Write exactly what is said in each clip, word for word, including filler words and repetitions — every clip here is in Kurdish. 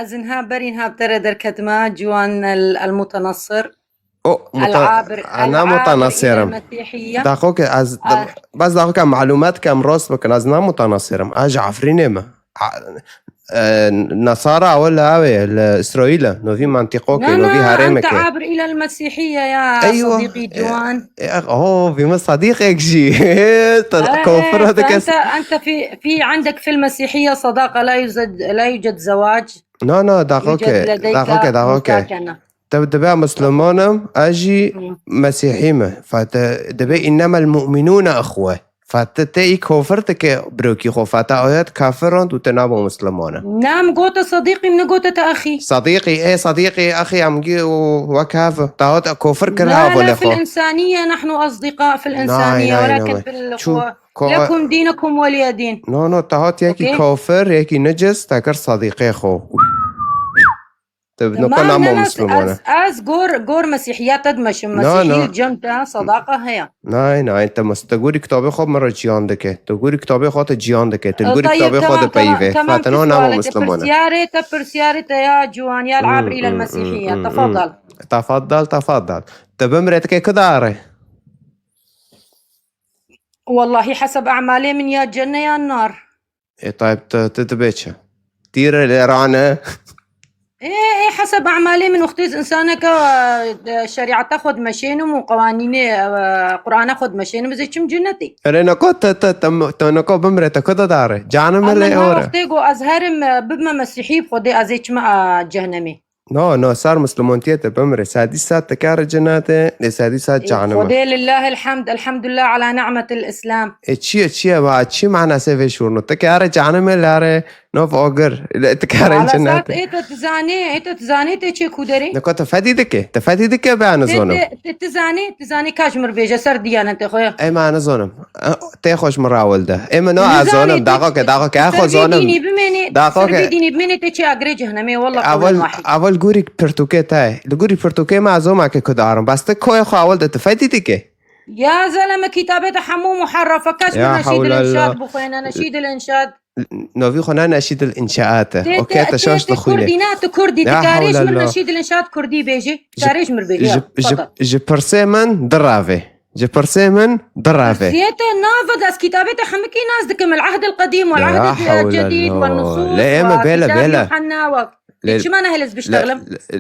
Ez niha berî niha bi te re derketime, Ciwan el, el Mutenasir, O, el Abir, el ana Abir Mutenasir ila im. Mesîhiye. Daxoke ez, Ah. bes daxoke malûmet kem rost bikin, ez na Mutenasir im. Ez ji Efrînê me. A-, e, Nasara ew li ew ê, li Îsraîl e. Novî mentiqoke, Na, novî na, herêmeke. ente abir ila el Mesîhiye ya Eywa. Sedîqî Ciwan. E, oh, vî min sedîqek jî. Te Eh, kofir eh, dike. فأنت، أنت في، في عندك في المسيحية صداقة، لا يوجد، لا يوجد زواج، Na, na, daxoke, يوجد لديك daxoke, daxoke. مساكنة. Te dibe Musliman im, ez jî Hı. Mesîhî me. Fete dibe innema el-mu'minûne ihwe. Fete te î kofir dike birokî xwe. Fete ayet kafir rand û te nabo Musliman e. نعم، قوت صديقي، من قوت أخي. Sedîqî, ê sedîqî, axî em gî û wek hev. Te hat kofir kir لا، havo لا، lê في xwe. الإنسانية نحن أصدقاء في Nay, الإنسانية، nay, ولكن nay. في Çû, الأخوة ko, لكم دينكم ولي دين. no, no, te hat yekî Okey. kafir, yekî nicis, te kir sedîqê xwe. Te bi Tamam, noko namo ne, ne, Musliman e. ez, ez gor, gor Mesîhiyet dimeşim. Na, na. Mesîhî cem te, sadaqa heye. Nay, nay, te mes-, te gorî kitabê xwe min re ciyan dike. Te gorî kitabê xwe te ciyan dike. Te gorî Tayyib, kitabê xwe tamam, dipeyive. tamam, tamam, Fatena tu namo sualê te Musliman e. Pirsiyarê te, pirsiyarê te ya ciwan, ya Hmm, abir ila hmm, Mesîhiye. hmm, hmm, Tefadal. Tafadal, tafadal. Te bimre dike kidare. Wallahî heseb e'malê min ya cenne ya nar. E, tayb, te, te dibe çi? Tîre lê rane. Ê, ê, heseb e'malê min wextê ez insaneke, e, şerîeta xwe dimeşênim û qewanînê, e, Qur'ana xwe dimeşênim, ez ê çim cinnetê. Erê, nako te, te, te, te nako bimre, te kuda dare. Canim Ama hele niha ore. Wextê ku ez herim, e, bibime Mesîhî, bi Xwedê ez ê çime, e, cehennemê. No, no, sar Muslimantiyê te bimre. Sedî sed te kare cenetê, lê sedî sed Ê, cehenime. Xwedê lillahil hamd, elhamdulillah ala ni'metil Îslam. E çi ye, çi ye, va çi manasê vê şûrno? Te kare cehenime lare, nov agir. Lê te kare Ala sat, cenetê. Ê te dizanê, ê te dizanê te çê ku derê? Niko te fedî dike, te fedî dike be Te, nizonim. te, te, te zanê, te zanê ka ji mir bêje ser diyanetê xwe ya. Ê me nizonim. Tê xwe ji min rawil de. Ê me no ez zonim, daxo ke, daxo ke, ez xwe zonim. Daxo ke. Ser vê dînî bimênê, te çê agirê cehennemê, wallah qewlen wahîd. Ewil gorî pirtûkê te. Li gorî pirtûkê me ez zoma ke ku darim. Bas te koyê xwe ewil de te fedî dike. Ya zeleme, kitabê te hemû muharref e, kes min neşîdil înşaat bixwêne, neşîdil înşaat. Novî xwe ne neşîdil înşaat e. Okey, te şaş dixwînê. Kurdî ne, tu kurdî, tu karê ji min neşîdil înşaat kurdî bêjî, tu karê ji mir bêjî. Ji pirsê min dirave. Ji pirsê min dirave. Pirsiyê te nave, ez kitabê te hemikî nas dikim, el-Ehdil Qedîm, wel-Ehdil Cedîd, wel-Nusus, kitabê Yuhanna, wel. Lê çima nehêl ez biştexlim?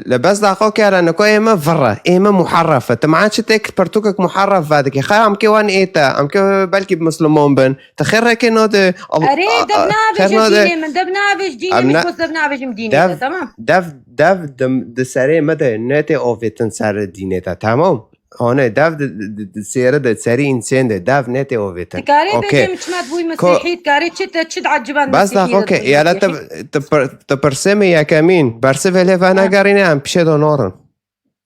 Le bes daxo kere niko ê me virre, ê me muharref e. Ti ma çi tek pirtûkek muharref vedikî? Xeya em kê wan ê te, em kê belkî bi Musliman bin. Ti xêr reke nade. Erê, dev navêje dînê min, dev navêj dînê min, bes dev navêjim dînê te, tamam? Dev, dev di, di serê me de netê avêtin ser dînê te, tamam? Hane, dev di, di, di, di sêre de, serî însên de, dev netê avêtin. Dikarê bêjê min çima dibûy Mesîhî, dikarê çi te, çi dieciban Mesîhî de dibûy Mesîhî? Bes daxo ke, yala te, te pir-, te pirsê me yekemîn, bersivê lê venegerîne, em pişê de norin.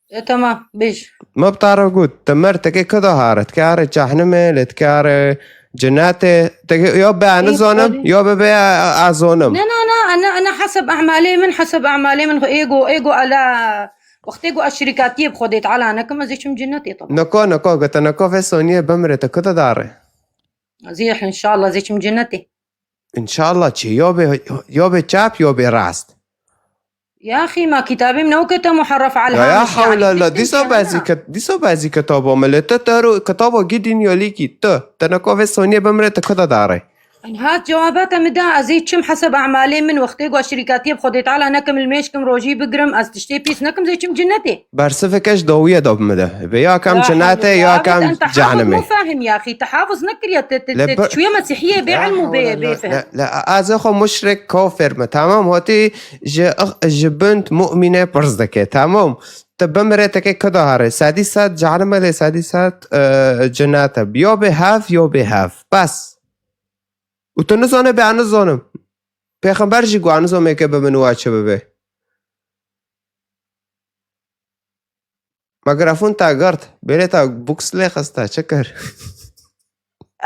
E, tamam, bêj. Me bi te re got, te mir, te kê ku de hare, te kê hare cehnimê, lê te kê hare cenetê, te kê, ya be ez nizonim, ya be be ez zonim. Ne, ne, ne, ene, ene heseb e'malê min, heseb e'malê min, êgo, êgo ela, wextê ku ez şirîkatiyê bi Xwedê Teala nekim, ez ê çim cenetê, tamam. Niko, niko, gote niko vê soniyê bimre, te ku de dare? Ez ê înşallah, ez ê çim cenetê. Înşallah çi? Ya bê, ya bê çap, ya bê rast. Ya axî, ma kitabê min ew ke te muharref al. Ya, ya hewlellah, dîsa bazî ke, dîsa bazî kitaba me, lê te te ro kitaba gî dînyalîkî, tu, te neka vê soniyê bimre, te ku de dare? Hat cewabata min da, ez ê çim heseb e'malê min, wextê ku şirîkatiyê bi Xwedê Teala nekim, li mêşkim rojî bigirim, ez tiştê pîs nekim, ez ê çim cenetê. Bersiveke ji dawiye de bi min de. Be ya kam cenetê, ya kam cehenimê. Fahim ya axî, te hafiz nekiriye, te, te, te çûye Mesîhiyê bê ilm û bê, bê fehim. Le, le, ez xwe muşrik, kafir me, tamam? Hatî ji, ji bin mumînê pirs dike, tamam? Te bimire, te kê ku de hare. Sedî sed cehenime lê sedî sed, e, cenete. Ya bê hev, ya bê hev. Bes. Û tu nizane bê, ez nizanim. Pêxember jî got, ez nizanim ê ke bi min wa çi bibe. Mikrofon te girt. Bêlê te boks lê xiste. Çi kir?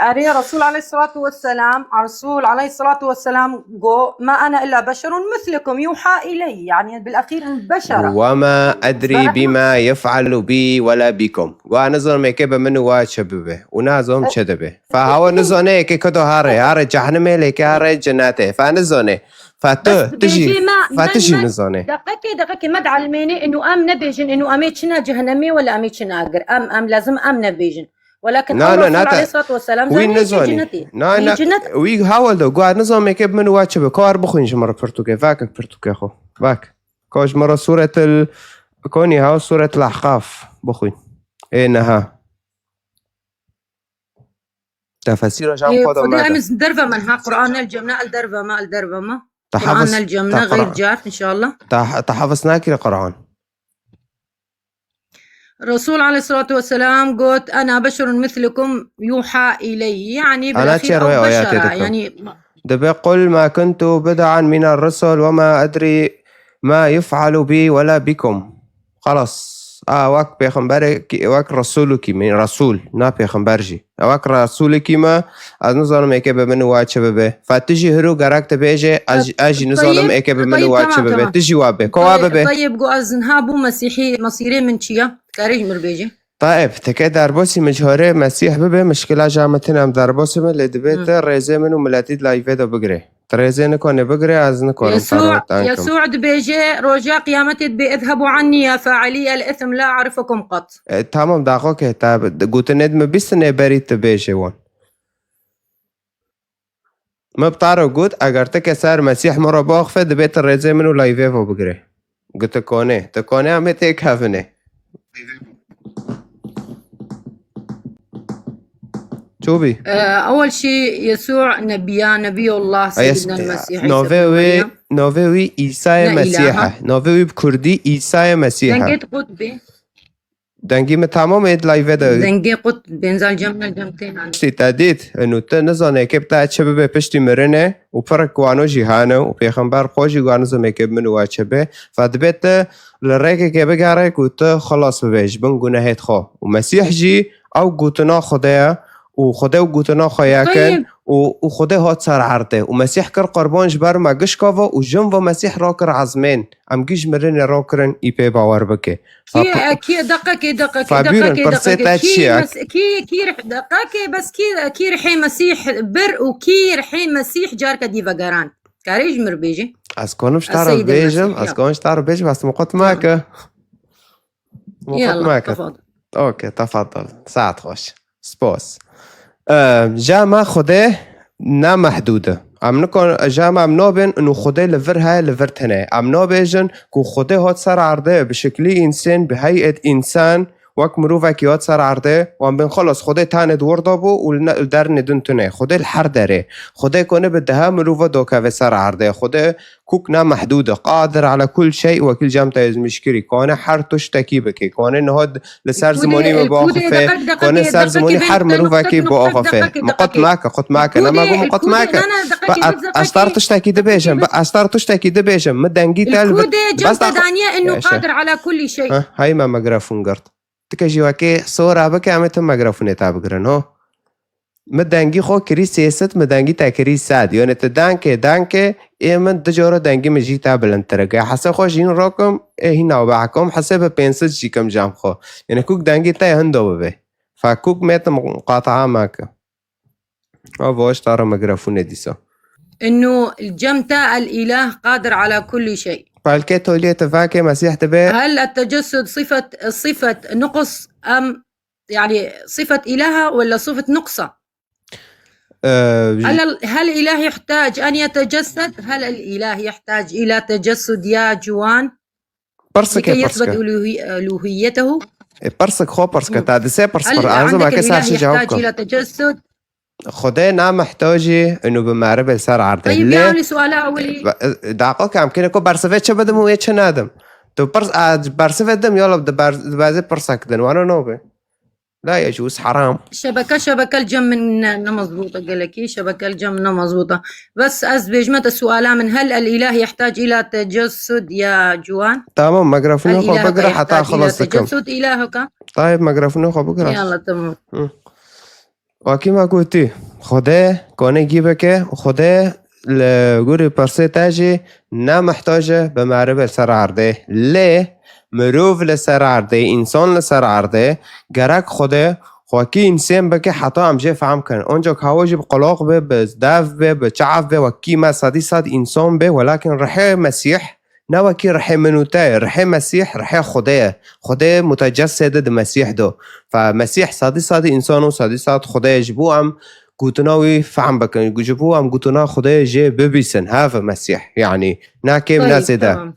Erê, Resul aleyhissalatu vesselam, Resul aleyhissalatu vesselam got, "Ma ene illa beşerun mislukum yuha ileyye." Yani, bil axîr, in beşer. Ve ma edrî bima yef'alu bi ve la bikum. Got, ez nizanim ê ke bi min wa çi bibe. Û nazanim çi dibe. Fa hawa nizane ê ke ku de hare. Hare cehenimê, lê ke hare cenetê. Fa nizane. Fetih, Bes tijî, bêjê me, fetih jî me, nizanê. Deqekê, deqekê me dielmênê, inu em nebêjin, inu em ê çina cehenemê wala em ê çina agir. Em, em lazim em nebêjin. Welakin Na, ew na, Resul nate. Aleyhissalatu vesselam Wî zanê yê nizanî. Cinetê. Na, Yê na, cinet. Wî hawal de, guhat nizam ê ke bi min wa çi bi. Kar bixwîn ji min re pirtûkê. Vak pirtûkê xwe. Vak. Ka ji min re sûretil, konî ha sûretil Ahqaf bixwîn. Ê neha. Tefesîra jam Ê, xwe de Xwedê meke. em iz derve min ha Qur'an el cem, ne el derve me, el derve me. Te Qur'an hafız, el cem, te ne Qur'an. Geyr car, inşallah. Te, te hafız nakire Qur'an. Resul aleyhissalatu vesselam got, "Ena beşerun mislukum yuha ileyhi." Yani, Ana bilahî çer ew ve ayetê beşera, dikim. Yani, Dibe, "Qul ma kuntu bid'an min ar-rusul ve ma adri ma yuf'alu bi ve la bikum." Xelas. A, wek pêxemberê, wek Resulûkî min, Resul, na pêxember jî. Wek Resulûkî me, ez nizanim êkê bi min wa çi bibe. Fe tu jî hiru gerek tu bêje, ez, ez jî nizanim Tayyib, êkê bi min Tayyib, wa çi tamam, bibe. Tamam. Tu jî wa be. Ko wa Tayyib, bibe? Tayyib, go ez niha bû Mesîhî, mesîrê min çi ye? Karê ji mir bêje. Tayyib, tike derbasî min ji horê Mesîh bibe, mişkila ja min tine em derbasî min, lê dibê Hı. te rêzê min û miletî di layvê de bigire. Tu rêzê nikane bigire, ez nikarim Yesû, ferwet ankim. Yesû dibêje, roja qiyametê dibê, "Idhebu anni ya failî el ithm la arifukum qat." E, tamam, daxo ke te gotinê di min bîstinê berî tu bêje wan. Me bi te re got, eger ti keser Mesîh min re biaxife, dibê tu rêzê min û layvê ve bigire. Got, "Tu konê, tu konê em ê têkevine." Çû bî? Ee, ewel şî Yesû nebiya, Nebiyullah, Ay, Seyyidina es-, Mesîh, Îsa navê bin wî, Meryem. Navê wî Îsayê Ne Mesîh ilaha. E. Navê wî bi kurdî Îsayê Mesîh e. Dengê tu qut bê. Dengî min tamam ê di layvê de. Dengê qut bênzal cem ne cem tênan. Piştî te dît, û tu nizanê ke bi te çi bibe piştî mirinê û pirek wano jî hene û pêxember xwe jî wan nizamê ke bi min û we çi be. Fe dibê tu li rêkeke bigere ku tu xilas bibe ji bin gunehêt xwe. Û Mesîh jî ew gotina Xwedê ye û Xwedê û gotina xwe yekin Tayyib. û, û Xwedê hat ser erdê. Û Mesîh kir qurban ji ber me gişka ve û jin ve Mesîh rakir ezmên. Em giş mirinê rakirin, î pê bawer bike. Kî, Fa-, kî, deqekê, deqekê, Fabîrin, deqekê, pirsê deqekê. Te Kî çi ye? Mes-, kî, kî rih-, deqekê, bes kî, kî rihê Mesîh bir û kî rihê Mesîh carke dî vegerand? Karê ji mir bêjî? Ez konim ji te re Seyyidê bêjim, Mesîh, ez ya. konim ji te re bêjim, ez muqat Ya. meke. Muqat Yallah, meke. Tefadal. Okey, tefadal. Saet xweş. Spas. Ee, ja me Xwedê ne mehdûd e. Em nikon-, ja me em nabên û Xwedê li vir heye, li vir tune. Em nabêjin ku Xwedê hat ser erdê bi şeklî însan, bi heyet însan, wek mirovekî hat ser erdê, wan bên xelas Xwedê tenê di wir de bû û li ne-, li dernê din tune. Xwedê li her derê. Xwedê kone bi deha mirova dokeve ser erdê. Xwedê kuk ne mehdûd e. Qadir ala kul şey, wekî cem te ezmîşkirî. Kone her tiştekî bike. Kone niha d-, li ser Kudê, zimanî me kudê, biaxife. Deqek, deqek, Kone ser deqekê zimanî ben her te mirovekî noqtek, biaxife. deqekê, Miqat deqekê. Meke, qut meke. Kudê, Nema go miqat kudê, meke. na, na, deqekê, Ba bes at-, deqekê, aştar tiştekî dibêjim. Ba aştar tiştekî dibêjim. Mi dengî te li Kudê cem bas te dax-, daniye inu Yaşa. Qadir ala kulli şey. Ha, hay me mikrofon girt. Tike jî wekê sora bike, em ê tu mikrofon ê te bigirin, ho? Mi dengî xwe kirî sê sed, mi dengî te kirî sed. Yani tu dengê, dengê, ê min du cara dengî min jî te bilindtir e. Ge hese xwe jîn rokim, ê hîna behkom, hese bi pênc sed jî kim cem xwe. Yani kuk dengî te hindo bibe. Fa kuk me tu muqataa meke. Ava ji te re mikrofon ê dîsa. Inu cem te el ilah qadir ala kulli şey. Belkê toliyê tu vake Mesîh dibe. هل التجسد صفة، صفة نقص أم يعني صفة إلهة ولا صفة نقصة؟ Ee, هل ال-، هل الإله يحتاج أن يتجسد؟ هل الإله يحتاج إلى تجسد يا جوان؟ Pirsike, لكي يثبت pirsike. ألوهي-، ألوهيته؟ E, pirsik xwe pirsike. Hmm. Ta di sê pirs هل pir. Ezim عندك ake ser الإله çi cewab يحتاج kom. إلى تجسد؟ Xwedê ne mihtacî inu bi meribê ser erdê. طيب، Lê, yani suala ewilî. Ba-, e, daqa ke em kine ku bersivê çi bidim û ê çi nedim. Tu pirs-, a, bersivê dim, yala di ber-, di bezê pirsek din. Wana nobe. La yecûz, heram. Şebeke, şebeke li cem min ne, ne mezbût e gelekî. Şebeke li cem min ne mezbût e. Bes ez dibêjime te suala min, هل الإله يحتاج إلى تجسد يا جوان؟ Tamam, mikrofona xwe bigire heta xilas dikim. هل الإله يحتاج إلى تجسد إلهك؟ Tayyib, mikrofona xwe bigire. Yalla, tamam. Hı. Wekî me gotî, Xwedê konê gî bike, Xwedê li gorî pirsê te jî ne mihtac e bi merivê li ser erdê. Lê mirov li ser erdê, însan li ser erdê, gerek Xwedê Xwekî însên bike heta em jê fehm kin. Ancak hawa jî bi qulaq be, bi dev be, bi çav be, wekî me sedî sed însan be, welakin rihê Mesîh ne wekî rihê min û te ye. Rihê Mesîh, rihê Xwedê ye. Xwedê mutecessede di Mesîh de. Fe Mesîh sedî sed însan û sedî sed Xwedê ye. Ji bo em gotina wî fehm bikin. Ji bo em gotina Xwedê jê bibîsin. Hev e Mesîh. Yanî, ne kêm, ne zêde.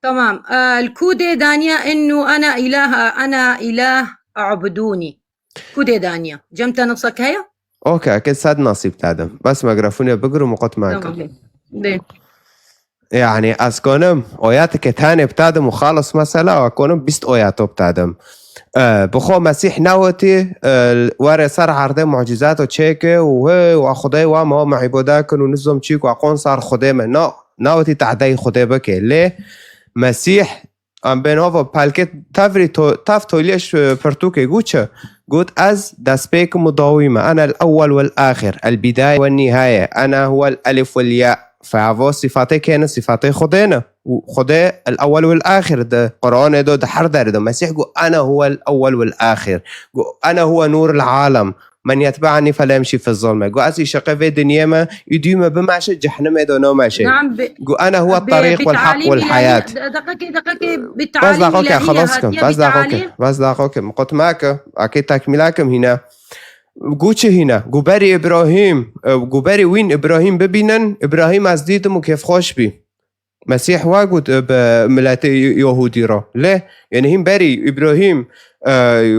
Tamam. Ee, li ku dê daniye innu ana ilaha, ana ilah a'buduni. Ku dê daniye? Cem te nifsek heye? Okey, eke sed nasîb te dim. Bes mikrofonu bigir û miqot me kir. Tamam. Bê. Yani, ez konim, oyateke tenê bi te dim û xalis mesela, ez konim bîst oyato bi te dim. Ee, bi xwe Mesîh newetî, ee, were ser erdê mucîzato çêke û hê, wa Xwedê wa me, wa me îbade kin û nizom çî ku wa qon ser Xwedê me. Na, newetî tehdeyê Xwedê bike. Lê Mesîh Em bên hava pelkê tevrî to-, tev toliyê ji pirtûkê got çi? Got, "Ez destpêk im û dawî me. Ene el-ewwel wel-axir, el-bidaye wen-nihaye. Ene huwel elif wel-ya." Fe avo sîfatê kê ne? Sîfatê Xwedê ne. Û Xwedê el-ewwel wel-axir di Quranê de, di her derê de. Mesîh got, "Ene huwel ewwel wel-axir." Got, "Ene huwe nûr el-alem. Men yetbe'ni fele yemşî fi zulme." Got, "Ez îşeqê vê dinyê me, îdî me bimeşe, cehnimê de nameşe." Naam, bi-, Got, "Ene huwe bi-, terîq bi wel heq talîm wel ilahî, heyat." de-, deqekê, deqekê, bi Bas talîm daqokê, ilahî xelas hatiye, kim. Bas bi daqokê, talîm. Bas daqokê. Miqot me ke, akê tekmîla kim hîne. Got çi hîne? Got berî Îbrahîm, e, got berî wîn Îbrahîm bibînin, Îbrahîm ez dîtim û kêfxweş bî. Mesîh wa got, e, bi miletê Yahûdî re. Lê, yani hîn berî Îbrahîm, e,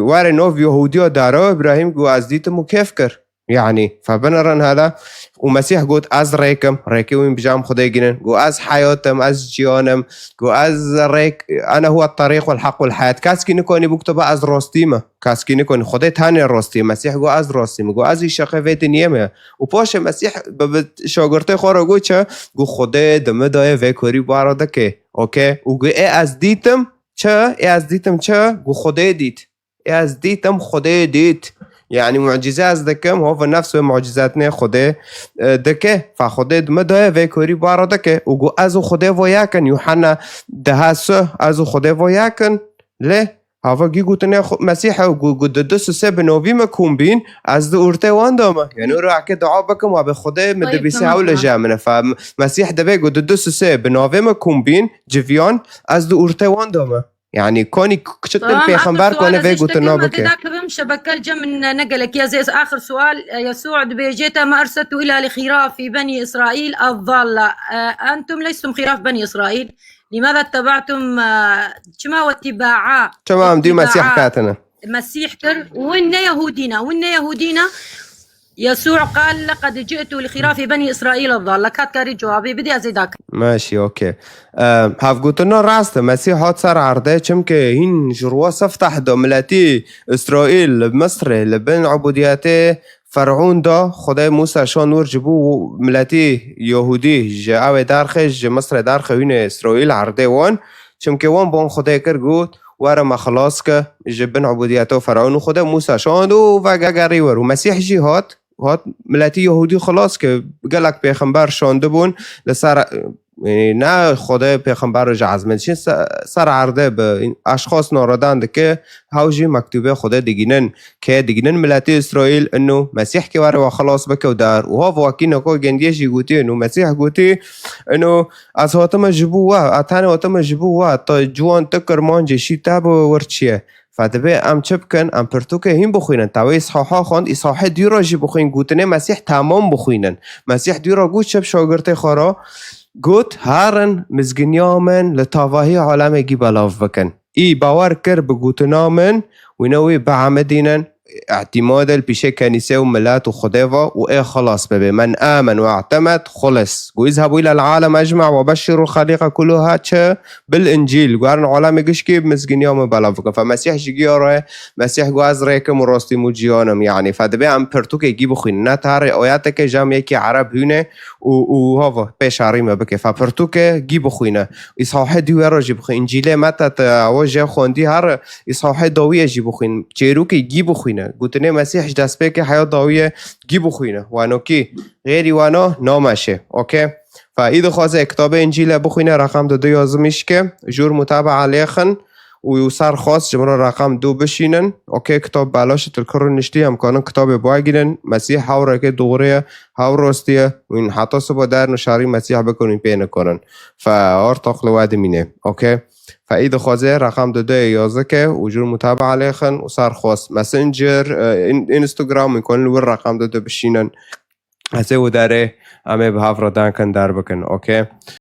were nov Yahûdiya dara, Îbrahîm got, "Ez dîtim û kêf kir." Yani, fe binerin hele. Û Mesîh got, "Ez rêk im." Rêkê wîn bi cem Xwedê gînin. Got, "Ez heyat im, ez ciyan im." Got, "Ez rêk, ene huwe terîq wel heq wel heyat." Keskî nikonî bikutiba, "Ez rastî me." Keskî nikonî. Xwedê tenê rastî ye. Mesîh got, "Ez rastî me." Got, "Ez îşeqê vê dinyê me." Û paşê Mesîh bi, bi şagirtê xwe re got çi? Got, "Xwedê di min daye vê korî bara dike." Okey? Û got, "Ê ez dîtim çi? Ê ez dîtim çi?" Got, "Xwedê dît. Ê ez dîtim, Xwedê dît." Yani mucîze ez dikim, hova nefs wê mucîzetnê Xwedê, e, dike. Fa Xwedê di min daye vê korî bara dike. Û got, "Ez û Xwedê vo yek in." Yuhanna deha su, "Ez û Xwedê vo yek in." Lê Hava gî gotinê xwe Mesîh e, gu, gu di du sisê bi novî me kom bîn, ez di ortê wan de me. Yani, ora eke dua bikim, wa bi Xwedê min Tayyib, dibîsî tamam, hewl e tamam. Ji min e. Fa Mesîh dibê gu di du sisê bi navê me kom bîn, civiyan, ez di ortê wan de me. Yani, konî k-, kiçiktir Tamam, pêxember axir kone sual vê ez gotina iştekim, bike. Dida kibim şebeke cem min ne gelek. Ya zê axir sual, e, Yesû dibêjê te me ersetu ila li xirafî benî Îsraîl ezzalla. E, entum leystum xiraf benî Îsraîl. Lîmada teba'tum, e, çima we tîba'a, Çima em dî Mesîh tîba'a katine? Mesîh kir, win ne Yehûdî ne, win ne Yehûdî ne. Yesû qal, "Leqed ci'tu li xîrafî benî Îsraîl ezzalla." Kat karî cewabê bidî, ez ê dakim. Maşî, okey. Em, hevgotina rast e, Mesîh hat ser erdê, çimkî hîn ji ruwa sifteh de miletî Îsraîl li Misrê, li bin ubudiyetê Fer'ûn da Xwedê Mûsa şand wir ji bo miletî Yehûdî ji ewê derxê, ji Misrê derxê wînê Îsraîl erdê wan. Çimkî wan bon Xwedê kir, got, "Were me xilas ke ji bin ubudiyeta Fer'ûn." Û Xwedê Mûsa şand û vegerî wir. Û Mesîh jî hat, hat miletî Yehûdî xilas ke gelek pêxember şandibûn li ser, e, ne Xwedê pêxember ji ezmên çin se-, ser erdê bi eşxas naredan dike, hew jî mektûbê Xwedê digînin. Kê digînin miletî Îsraîl, ino Mesîh kê were we xilas bike û der. Û hov wekî noko gendiyê jî gotî, ino Mesîh gotî, ino ez hatime ji bo we, ez tenê hatime ji bo we, te ciwan tu kirmancê şî te bi wir çi ye. Fe dibê em çi bikin? Em pirtûkê hîn bixwînin. Te wê Îshaha xwend, Îsahê dî re jî bixwîn, gotinê Mesîh temam bixwînin. Mesîh dî re got çi bi şagirtê xwe re? Got, "Herin mizginiya min li tavahî alemê gî belav bikin." Î bawer kir bi gotina min, wîna wî biemidînin, îtîmad li pîşê kenîse û milet û Xwedê ve û ê xilas bibe. "Men amen ve i'temed, xulis." Got, "Îzhebû îlel alem ecme ve beşşirul xelîqe kulluha çi bil încîl." Guherin alemê gişkî mizginiya min belav bikin. Fe Mesîh jî giya re, Mesîh got, "Ez rêk im û rastî im û ciyan im." Yanî, fe dibê em pirtûkê gî bixwînin. Ne tarê oyateke jam yekî Ereb hûne û, û hava pêşarî me bike. Fe pirtûkê gî bixwîne. Îsahê dî wê re jî bixwîn. Încîlê Meta te ew jê xwendî her Îsahê dawiyê jî bixwîn. Çêrokê gî bixwîne. Gotinê Mesîh ji destpêkê heya dawiyê gî bixwîne. Wanokî. Xêrî wano nameşe. Okey? Fe î dixwaze kitabê Încîlê bixwîne, reqem di du yazimî şike. Jûr mutabaa lêxin. û ser xwest ji min re reqem du bişînin. Okey, kitab belaş e, tu li kir rûniştî, em kanin kitabê bigînin. Mesîh hewrekê doğru ye, hew rastî ye û heta siba derin û şerî Mesîh bikin û pê nikanin. Fe ortaq li we dimîne. Okey. Fe î dixwaze reqem du dê yazike û jûr mutabaa lêxin û ser xwest Messenger, e, in-, Instagram û kanin li wir reqem du dê bişînin. Ez ê û derê em ê bi hev re denkin derbikin. Okey.